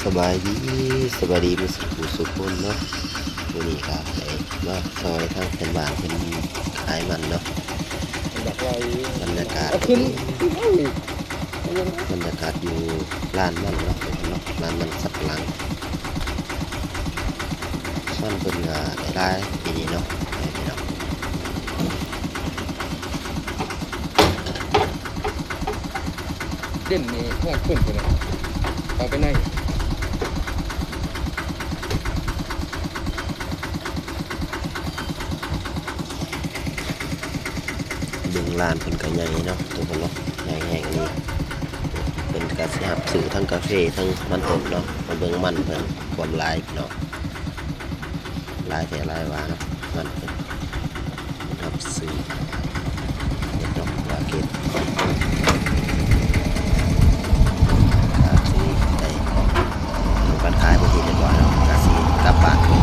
ສະບາຍດີ ສະບາຍດີໝົດສູ່ຜູ້ສູ່ຄົນເນາະ. ມື້ນີ້ກະໄດ້ມາຊ່ອຍທາງເພື່ອນບ້ານເພິ່ນຂາຍມັນເນາະ. ບັນຍາກາດ ບັນຍາກາດຢູ່ລານມັນເນາະ ເນາະ ລານມັນສຳປະຫຼັງ. ມັນເພິ່ນກະໄດ້ຫຼາຍປີນີ້ເນາະ ພີ່ນ້ອງ. ເດັ່ນນີ້ຮອດພຸ້ນພຸ້ນນະ ເຂົ້າໄປໃນ. ເບິ່ງລານເພິ່ນກະໃຫຍ່ເນາະ ທຸກຄົນເນາະ ໃຫຍ່ແຮງອີ່ຫຼີ. ເພິ່ນກະຊິຮັບຊື້ທັງກາເຟ ທັງມັນຕົ້ນເນາະ. ມາເບິ່ງມັນເພິ່ນຄວາມຫຼາຍເນາະ. ຫຼາຍແທ້ຫຼາຍວ່າເນາະ ມັນເປັນຮັບຊື້ເຮັດດອກວ່າເກັບ ກະຊິໄດ້ອອກທຳການຂາຍເປັນທີ່ຮຽບຮ້ອຍເນາະ ກະຊິກັບບ້ານໄປ